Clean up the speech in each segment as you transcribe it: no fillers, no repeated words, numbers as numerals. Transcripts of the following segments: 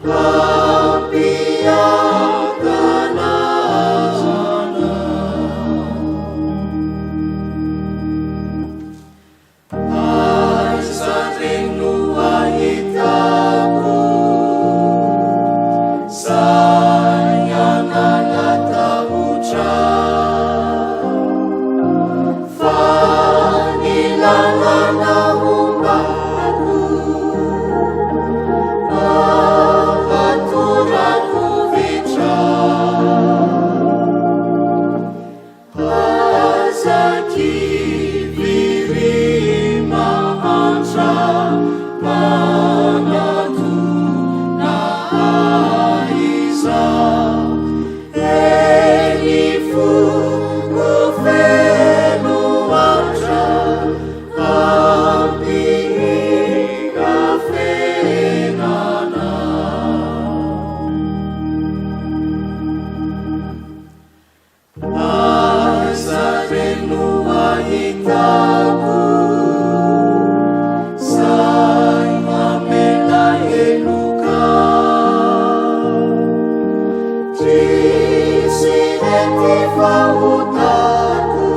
Hampiadana anao. Aiza re no ahitako saina hanala-tahotra? Fa ny lalana ombako ahatorako vetra. Aza kivy ry mahantra mpanatona ahy izaho. Eny foko feno antra ampihingafenana. Aiza re no ahitako sahy mamela heloka? Tsisy mety fahotako,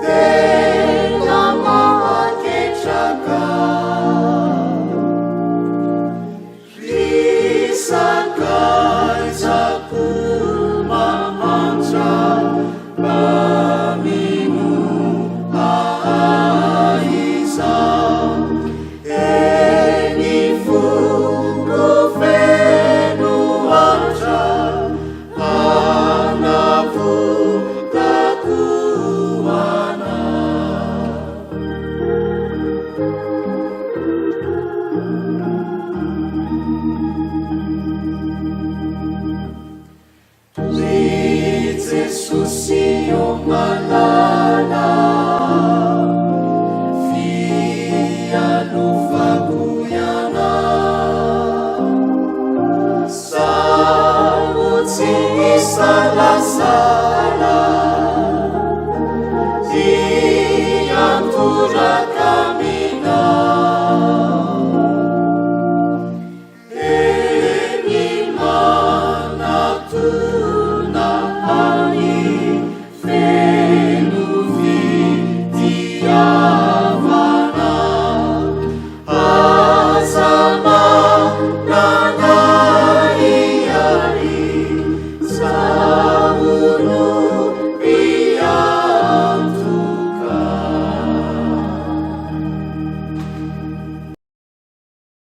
tena mahaketraka. Ry sakaizako mahantra, mba minoa ahy izao. Eny foko feno antra, hanavotako anao. Ry Jesosy ô malala, fialofako Ianao, zaho tsy hisalasala.